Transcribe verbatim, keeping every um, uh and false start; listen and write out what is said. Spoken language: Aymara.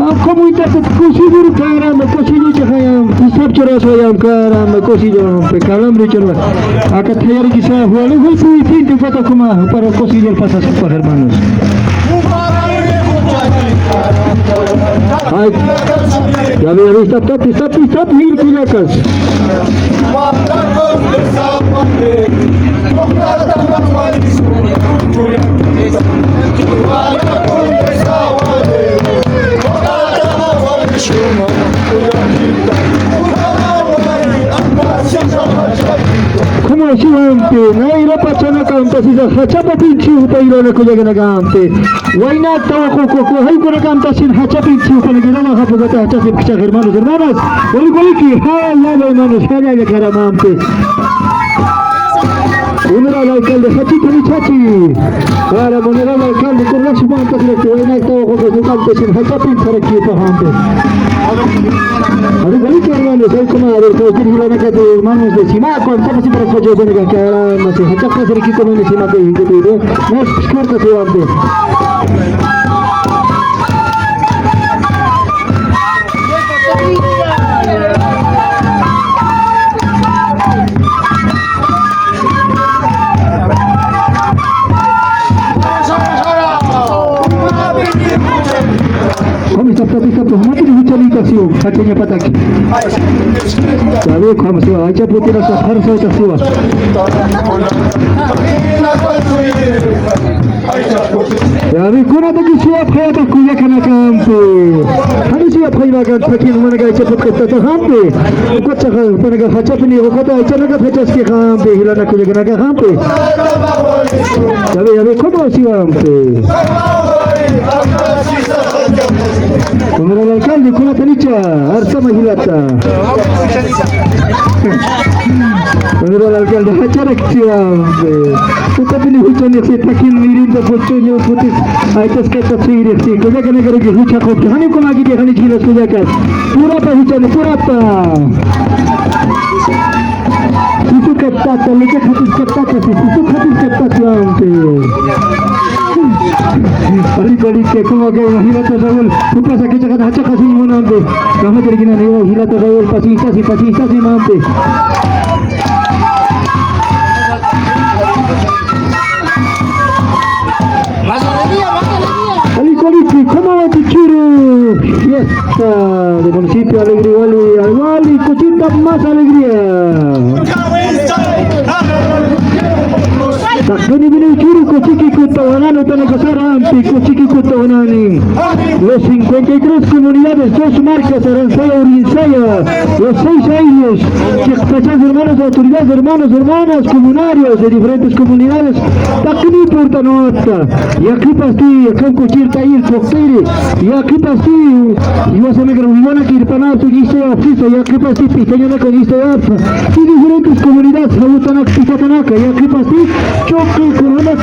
Como itata kusidur, caramba, kusidur chajayam, isap churaswayam, caramba, kusidur, pe calambre churwa. Aka thayarikisa, juale, juale, pinti, pata kuma, para kusidur pasas, pa hermanos. Ay, ya ve, ya ve, stop, stop, stop, stop, mil kullakas. Como así, ampe, nayra pachana canta, si jachapa pinchi upa irona kullakanaka ampe. Wayna tawa kuku, kuku, hay kuna canta sin jachapa pinchi upa, que no baja, porque está jachapa pinchi, hermanos, hermanas. Wali, wali, que, ay, ay, hermanos, ay, ay, caramba, ampe. Honorable alcalde, Jachita Michachi. Para honorable alcalde, con la sumanta, que wayna tawa kuku, kuku, canta sin jachapa pinchi para que upa ampe. Ari, ari, hermanos, ay, como, a ver, cualquier gilana que te, hermanos de Simaco, entonces, para que yo venga, que ahora, no sé, hachapa, se le quito, no, Simaco, y que te digo, no, pues, corta, se va, pues. Kami saptapisa, pues, no tiene mucha limitación, pequeña pataki. Ya ve, como se va, ay, ya puede tirar esa fuerza, esa se va. Ya ve, kuna ta que se va, pues, ta kuya kana campo. Kami se va, pues, va a cantar aquí, no me haga echar por esta gente. Ukachaxa, panaga jachapini, ukata, jachanaga jachaski jampi, jilana kullakanaka jampi. Ya ve, ya ve, ¿cómo así va, ampe? Honorable alcalde, ¿cómo te dicha? Arsama jilata. Honorable alcalde, jacharak chiwa, ampe. Ukatini juchani, si takin mirinda, puchuño, putis. Ay, tas kata siri, si. Kullakanaka riki jucha, kuki. Jani, como aquí, jani, chilas, kullakas. Purapa, juchani, purapa. Sisu kattata, leche khatis kattata, si sisu khatis kattata, ampe. Ari, ari, que como que imagínate, Raúl, tú pasa que chaca, chaca, sin monampe. Kama tergina, ni imagínate, Raúl, paciencia, sin paciencia, sin ampe. Más alegría, más alegría. Alikoriki, ¿cómo va tu churu? Fiesta de municipio Alegre Wali, Wali, cosita más alegría. Taqini bini churu, kuchiki kutawanan, utanakasar ampi, kuchiki kutawanani. Los cincuenta y tres comunidades, dos marcas, Aransaya, Urinsaya, los seis años, que hermanos, autoridades, hermanos, hermanas, comunarios de diferentes comunidades, taqini purtanota, yaqhipasti, yaqhan kuchirta ir, kuqtiri, yaqhipasti, iwasanakar wiwanakir panaptu, isto yapsa, yaqhipasti, pistañanaka, isto yapsa, y diferentes comunidades, jawutanak, pitatanaka, yaqhipasti, choque, corona,